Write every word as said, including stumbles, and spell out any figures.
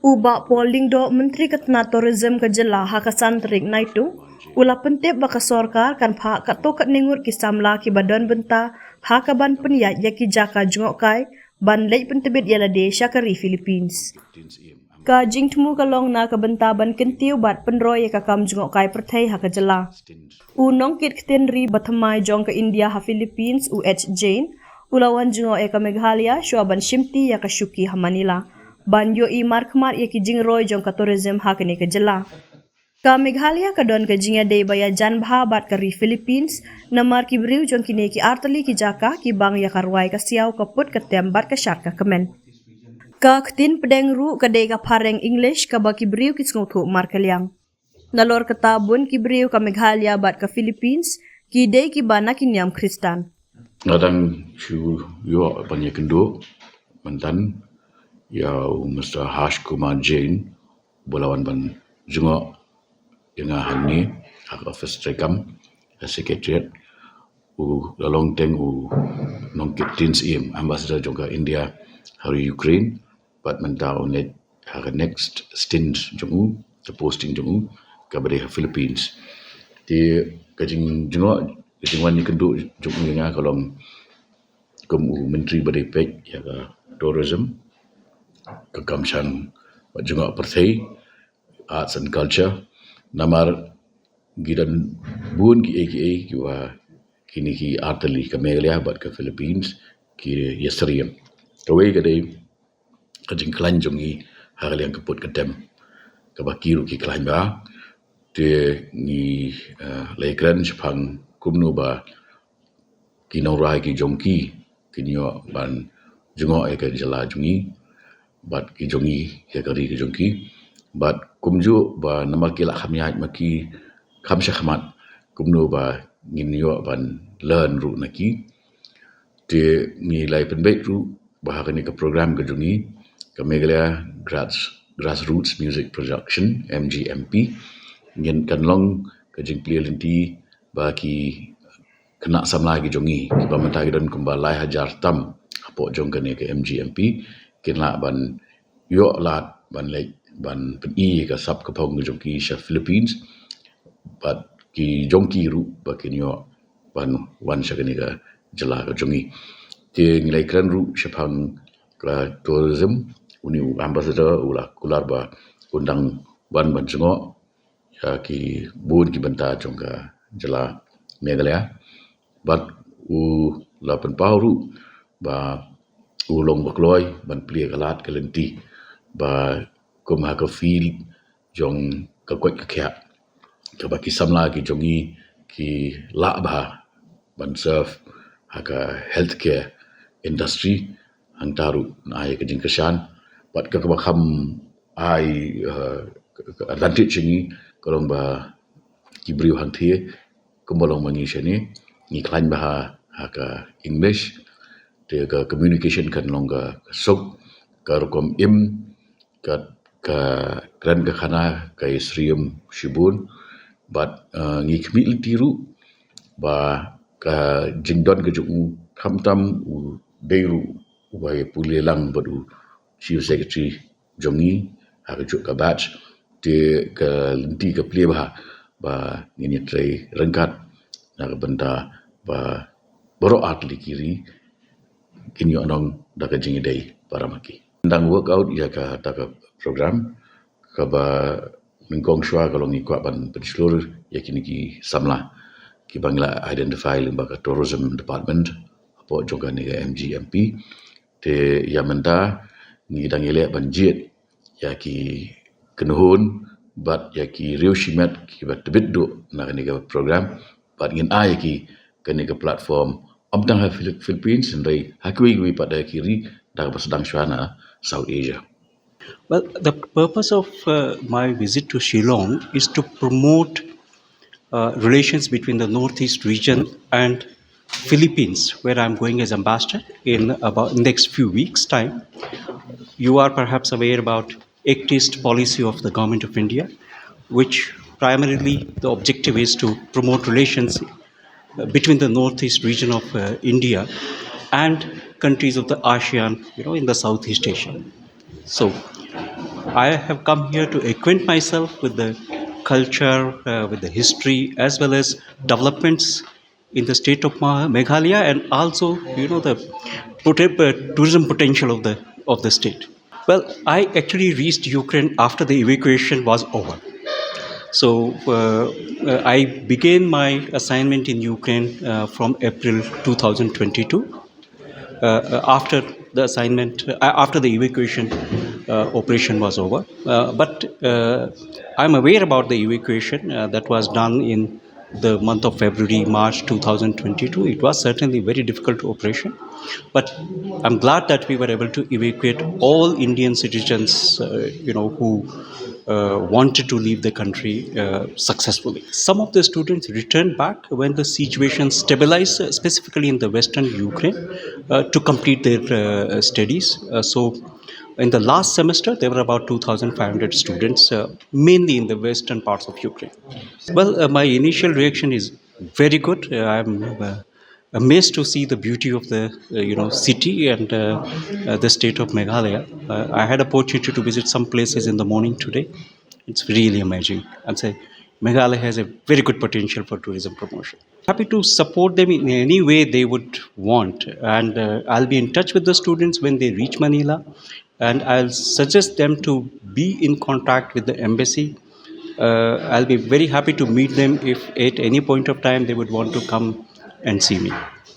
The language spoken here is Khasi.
U Bah Paul Lyngdoh, Myntri ka tnat Tourism ka jylla, ha ka san tarik Naitung, u la pyntip ba ka sorkar kan phah katto katne ngut ki samla kiba don bynta ha ka ban pynïaid ïa ki jaka jngohkai ban leit pyntbit ïa lade sha ka ri Philippines. Ka jingthmu ka long na ka bynta ban kyntiew bad pynroi ïa ka kam jngohkai pyrthei ha ka jylla. U nongkit ktien ri ba thymmai jong ka India ha Philippines, u H Jain, u la wan jngoh ïa ka Meghalaya shuwa ban shimti ïa ka shuki ha Manila, ban ïohi markhmat ïa ki jingroi jong ka tourism ha kane ka jylla. Ka Meghalaya ka don ka jingïadei ba ïajan bha bad ka ri Philippines, namar ki briew jong kine ki artylli ki jaka ki bang ïa ka rwai ka siaw, ka put ka tem bad ka shad ka kmen. Ka ktien pdeng ruh ka dei ka phareng English kaba ki briew ki sngewthuh markylliang. Nalor kata, bun ki briew ka Meghalaya bad ka Philippines ki dei kiba na ki niam Khristan. Nga dang shu ïoh ban ïakynduh myntan ïa u Mister Harsh Kumar Jain, ba la wan ban jngoh ïa nga hangne ha ka office treikam, ha secretariat. U la long teng u nongkit ktien syiem, ambassador jong ka India ha ri Ukraine, bad mynta u leit ha ka next stint jong u, ka posting jong u kaba dei ha Philippines. Te ka jingjngoh, ka jingwan ïakynduh jong u ïa nga ka long kum u myntri ba dei peit ïa ka tourism, ka kam shang bad jngoh pyrthei, arts and culture. Namar ki don bun kiei kiei kiba kine ki artylli, ka Meghalaya bad ka Philippines, ki ïasyriem. Kawei ka dei ka jingkhlaiñ jong ngi ha ka liang ka put ka tem, kaba ki ruh ki khlaiñ bha. Te ngi, eh, la ïakren shaphang kumno ba ki nongrwai ki jong ki kin ïoh ban jngoh ïa ka jylla jong ngi, bad ki jong ngi ïa ka ri ka jong ki. Bad kumjuh ba namar ki la kham ïaid ma ki kham shakhmat, kumno ba ngin ïoh ban learn ruh na ki. Te ngi la ïa pynbeit ruh ba ha kane ka program ka jong ngi, ka Meghalaya Grass, Grassroots Music Production, M G M P, ngin, kan long ka jingplie lynti ba ki khynnah samla ki jong ngi, kiba mynta ki don kumba lai hajar tam hapoh jong kane ka M G M P, kin lah ban ïoh lad ban leit ban pyni ka sap ka phong ka jong ki sha Philippines, bad ki jong ki ruh ba kin ïoh ban wan sha kane ka jylla ka jong ngi. Te ngi la ïakren ruh shaphang ka tourism, une u ambassador u la kular ba un dang wan ban jngoh ïa ki bun ki bynta jong ka jylla Meghalaya. Bad u la pynpaw ruh ba u long ba kloi ban plie ka lad ka lynti ba kum ha ka field jong ka koit ka khiah, kaba ki samla ki jong ngi ki lah bha ban serve ha ka healthcare industry. Hangta ruh nga ai ka jingkyrshan. Bad ka kaba kham ai, eh, ka, ka advantage ïa ngi ka long ba ki briew hangthie, kumba long ma ngi shane, ngi khlaiñ bha ha ka English. Te ka communication kan long ka, ka suk, ka rukom im, ka, ka kren ka khana ka ïasyriem shibun. Bad, eh, ngi khmih lynti ruh ba ka jingdon ka jong u, khamtam u dei ruh uba ïa pule lang bad u Chief Secretary jong ngi ha kajuh ka batch. Te ka lynti ka plie bha ba ngin ïatrei ryngkat na ka bynta ba baroh artylli ki ri kin ïoh nong da ka jingïadei para ma ki. Dang work out ïa kata ka program, kaba nyngkong shuwa ka long ngi kwah ban pynshlur ïa kine ki samla kiba ngi la identify lyngba ka tourism department hapoh jong kane ka M G M P. Te ïa mynta ngi dang ïaleh ban jied ïa ki kynhun bad ïa ki riew shimet kiba tbit duh na kane ka program, bad ngin ai ïa ki kane ka platform, ym tang ha Philip-, Philippines, hynrei ha kiwei kiwei pat de ki ri da kaba sdang shuwa na South Asia. Well, the purpose of, uh, my visit to Shillong is to promote, uh, relations between the Northeast region and Philippines, where I'm going as ambassador in about next few weeks' time. You are perhaps aware about ACT East policy of the Government of India, which primarily the objective is to promote relations, uh, between the Northeast region of, uh, India and countries of the ASEAN, you know, in the Southeast Asia. So, I have come here to acquaint myself with the culture, uh, with the history, as well as developments in the state of Ma- Meghalaya, and also, you know, the poten- uh, tourism potential of the of the state. Well, I actually reached Ukraine after the evacuation was over. So uh, uh, I began my assignment in Ukraine uh, from April two thousand twenty-two. Uh, uh, after the assignment, uh, after the evacuation uh, operation was over. Uh, but uh, I'm aware about the evacuation uh, that was done in the month of February, March two thousand twenty-two. It was certainly a very difficult operation, but I'm glad that we were able to evacuate all Indian citizens, uh, you know, who uh, wanted to leave the country uh, successfully. Some of the students returned back when the situation stabilized, uh, specifically in the western Ukraine, uh, to complete their uh, studies. Uh, so, in the last semester, there were about two thousand five hundred students, uh, mainly in the western parts of Ukraine. Well, uh, my initial reaction is very good. Uh, I'm uh, amazed to see the beauty of the uh, you know city and uh, uh, the state of Meghalaya. Uh, I had opportunity to visit some places in the morning today. It's really amazing. I'd say Meghalaya has a very good potential for tourism promotion. Happy to support them in any way they would want, and uh, I'll be in touch with the students when they reach Manila, and I'll suggest them to be in contact with the embassy. Uh, I'll be very happy to meet them if at any point of time they would want to come and see me.